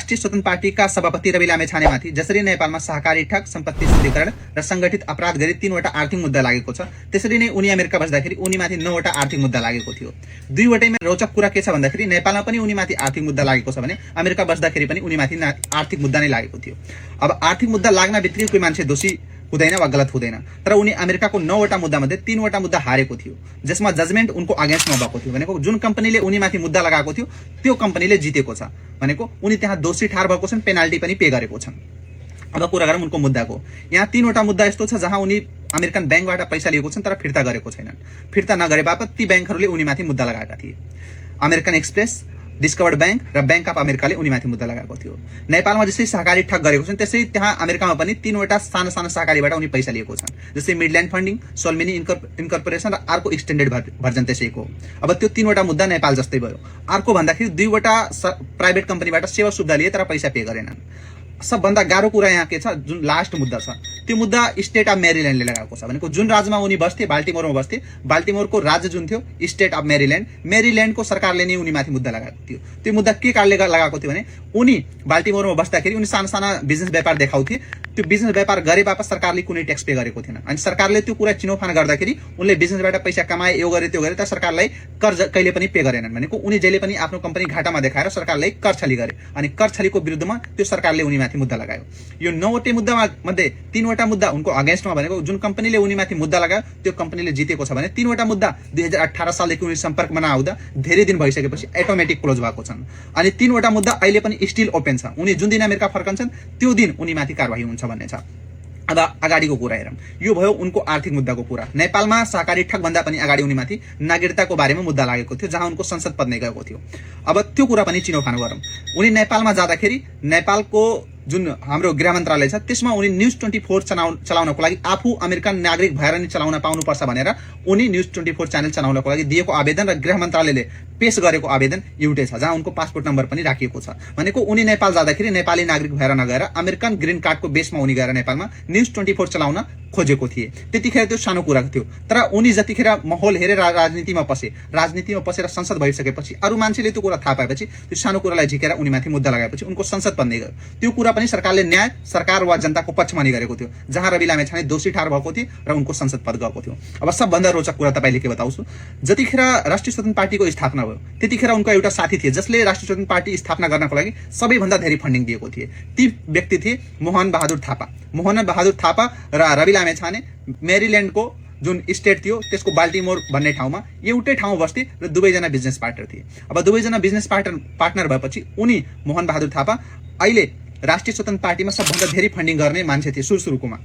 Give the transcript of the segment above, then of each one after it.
राष्ट्रिय स्वतन्त्र पार्टीका सभापति रवि लामेछानेमाथि जसरी नेपालमा सहकारी ठग, सम्पत्ति शुद्धिकरण र संगठित अपराध गरी 3वटा आर्थिक मुद्दा लागेको छ, त्यसरी नै उनी अमेरिका बस्दाखेरि उनीमाथि 9वटा आर्थिक मुद्दा लागेको थियो। दुईवटैमा रोचक कुरा के छ भन्दाखेरि नेपालमा पनि उनीमाथि आर्थिक मुद्दा लागेको छ भने अमेरिका बस्दाखेरि पनि उनीमाथि आर्थिक मुद्दा नै लागेको थियो। अब आर्थिक मुद्दा लाग्न बित्तिकै कोही मान्छे दोषी हुँदैन वा गलत हुँदैन, तर उनी अमेरिकाको 9वटा मुद्दा मध्ये 3वटा मुद्दा हारेको थियो, जसमा जजमेन्ट उनको अगेन्स्टमा भएको थियो। भनेको जुन कम्पनीले उनीमाथि मुद्दा लगाएको थियो त्यो कम्पनीले जितेको छ, भनेको उनी त्यहाँ दोषी ठार भएको छन्, पेनाल्टी पनि पे गरेको छन्। अब कुरा गरौँ उनको मुद्दाको। यहाँ 3वटा मुद्दा यस्तो छ जहाँ उनी अमेरिकन ब्याङ्कबाट पैसा लिएको छन् तर फिर्ता गरेको छैनन्। फिर्ता नगरे बापत ती ब्याङ्कहरूले उनीमाथि मुद्दा लगाएका थिए। अमेरिकन एक्सप्रेस, डिस्कभर्ड बैंक र बैंक अफ अमेरिकाले उनीमाथि मुद्दा लगाएको थियो। नेपालमा जसरी सहकारी ठग गरेको छन् त्यसै त्यहाँ अमेरिकामा पनि 3वटा साना साना सहकारीबाट उनी पैसा लिएको छन्, जस्तै मिडल्यान्ड फन्डिङ, सोलमिनी इन्कर्पोरेसन र अर्को एक्सटेन्डेड भर्जन त्यसैको। अब त्यो 3वटा मुद्दा नेपाल जस्तै भयो। अर्को भन्दाखेरि 2वटा प्राइभेट कम्पनीबाट सेवा सुविधा लिए तर पैसा पे गरेनन्। सबभन्दा गाह्रो कुरा यहाँ के छ, जुन लास्ट मुद्दा छ त्यो मुद्दा स्टेट अफ मेरील्यान्डले लगाएको छ। भनेको जुन राज्यमा उनी बस्थे, बाल्टिमोरमा बस्थे, बाल्टिमोरको राज्य जुन थियो स्टेट अफ मेरील्यान्ड, मेरील्यान्डको सरकारले नै उनीमाथि मुद्दा लगाएको थियो। त्यो मुद्दा के कारणले लगाएको थियो भने उनी बाल्टिमोरमा बस्दाखेरि उनी साना साना बिजनेस व्यापार देखाउँथे, त्यो बिजनेस व्यापार गरे बापत सरकारले कुनै ट्याक्स पे गरेको थिएन। अनि सरकारले त्यो कुरा चिनोफान गर्दाखेरि उनले बिजनेसबाट पैसा कमाए, यो गरे त्यो गरे, तर सरकारलाई कर कहिले पनि पे गरेनन्। भनेको उनी जहिले पनि आफ्नो कम्पनी घाटामा देखाएर सरकारलाई कर छली गरे, अनि कर छलीको विरुद्धमा त्यो सरकारले उनीमाथि मुद्दा लगायो। यो 9वटै मुद्दा मध्ये 3वटा मुद्दा उनको अगेन्स्टमा, भनेको जुन कम्पनीले उनीमाथि मुद्दा लगायो त्यो कम्पनीले जितेको छ भने 3वटा मुद्दा 2018 सालदेखि उनी सम्पर्कमा नआउँदा धेरै दिन भइसकेपछि अटोमेटिक क्लोज भएको छन्। अनि 3वटा मुद्दा अहिले पनि स्टिल ओपन छ। उनी जुन दिन अमेरिका फर्कन्छन् त्यो दिन उनीमाथि कारबाही हुन्छ भन्ने छ। अब अगाडिको कुरा हेरौँ। यो भयो उनको आर्थिक मुद्दाको कुरा। नेपालमा सहकारी ठग भन्दा पनि अगाडि उनीमाथि नागरिकताको बारेमा मुद्दा लागेको थियो, जहाँ उनको संसद पद नै गएको थियो। अब त्यो कुरा पनि चिनोफान गरौँ। उनी नेपालमा जाँदाखेरि नेपालको जुन हाम्रो गृह मन्त्रालय छ त्यसमा उनी न्युज 24 चलाउनको लागि आफू अमेरिकन नागरिक भएर नि चलाउन पाउनुपर्छ भनेर उनी न्युज 24 च्यानल चलाउनको लागि दिएको आवेदन र गृह मन्त्रालयले पेश गरेको आवेदन एउटै छ, जहाँ उनको पासपोर्ट नम्बर पनि राखिएको छ। भनेको उनी नेपाल जाँदाखेरि नेपाली नागरिक भएर नगएर अमेरिकन ग्रीन कार्डको बेसमा उनी गएर नेपालमा न्युज 24 चलाउन खोजेको थिए। त्यतिखेर त्यो सानो कुरा थियो, तर उनी जतिखेर माहौल हेरेर राजनीतिमा पसेर संसद भइसकेपछि अरू मान्छेले त्यो कुरा थाहा पाएपछि त्यो सानो कुरालाई झिकेर उनीमाथि मुद्दा लगाएपछि उनको संसद पद नै गयो। त्यो कुरा पनि सरकारले न्याय, सरकार वा जनताको पक्षमा नै गरेको थियो, जहाँ रवि लामेछाने दोषी ठार भएको थिए र उनको संसद पद गएको थियो। अब सबभन्दा रोचक कुरा तपाईले के बताउँछु, जतिखेर राष्ट्रिय स्वतन्त्र पार्टीको स्थापना भयो त्यतिखेर उनको एउटा साथी थिए जसले राष्ट्रिय स्वतन्त्र पार्टी स्थापना गर्नको लागि सबैभन्दा धेरै फन्डिङ दिएको थिए। ती व्यक्ति थिए मोहन बहादुर थापा। मोहन बहादुर थापा र रवि लामेछाने मेरील्यान्डको जुन स्टेट थियो त्यसको बाल्टिमोर भन्ने ठाउँमा एउटै ठाउँमा बस्थे र दुवैजना बिजनेस पार्टनर थिए। अब दुवैजना बिजनेस पार्टनर भएपछि उनी मोहन बहादुर थापा अहिले राष्ट्रिय स्वतन्त्र पार्टीमा सबभन्दा धेरै फन्डिङ गर्ने मान्छे थिए सुरुमा।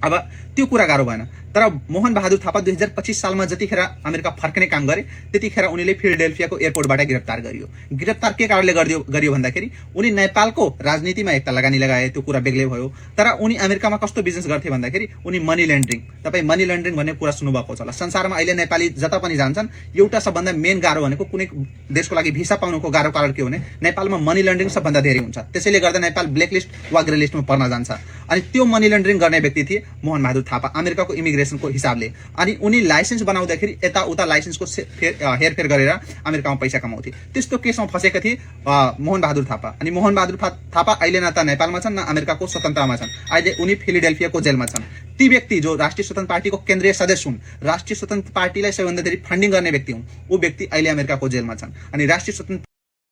अब त्यो कुरा गाह्रो भएन, तर मोहन बहादुर थापा 2025 सालमा जतिखेर अमेरिका फर्कने काम गरे त्यतिखेर उनीले फिलाडेल्फियाको एयरपोर्टबाट गिरफ्तार गरियो। गिरफ्तार के कारणले गरियो भन्दाखेरि उनी नेपालको राजनीतिमा एकता लगानी लगाए, त्यो कुरा बेग्लै भयो। तर उनी अमेरिकामा कस्तो बिजनेस गर्थे भन्दाखेरि उनी मनी लन्ड्रिङ, तपाईँ मनी लन्ड्रिङ भन्ने कुरा सुन्नुभएको छ होला। संसारमा अहिले नेपाली जता पनि जान्छन् एउटा सबभन्दा मेन गाह्रो भनेको कुनै देशको लागि भिसा पाउनुको गाह्रो कारण के हो भने नेपालमा मनी लन्ड्रिङ सबभन्दा धेरै हुन्छ। त्यसैले गर्दा नेपाल ब्ल्याकलिस्ट वा ग्रे लिस्टमा पर्न जान्छ। अनि त्यो मनी लन्ड्रिङ गर्ने व्यक्ति थिए मोहन बहादुर थापा अमेरिकाको इमिग्रेसनको हिसाबले। अनि उनी लाइसेन्स बनाउँदाखेरि यताउता लाइसेन्सको हेरफेर गरेर अमेरिकामा पैसा कमाउँथे। त्यस्तो केसमा फसेका थिए मोहन बहादुर थापा। अनि मोहन बहादुर थापा अहिले न त नेपालमा छन् न अमेरिकाको स्वतन्त्रमा छन्, अहिले उनी फिलाडेल्फियाको जेलमा छन्। ती व्यक्ति जो राष्ट्रिय स्वतन्त्र पार्टीको केन्द्रीय सदस्य हुन्, राष्ट्रिय स्वतन्त्र पार्टीलाई सबैभन्दा धेरै फन्डिङ गर्ने व्यक्ति हुन्, ऊ व्यक्ति अहिले अमेरिकाको जेलमा छन्। अनि राष्ट्रिय स्वतन्त्र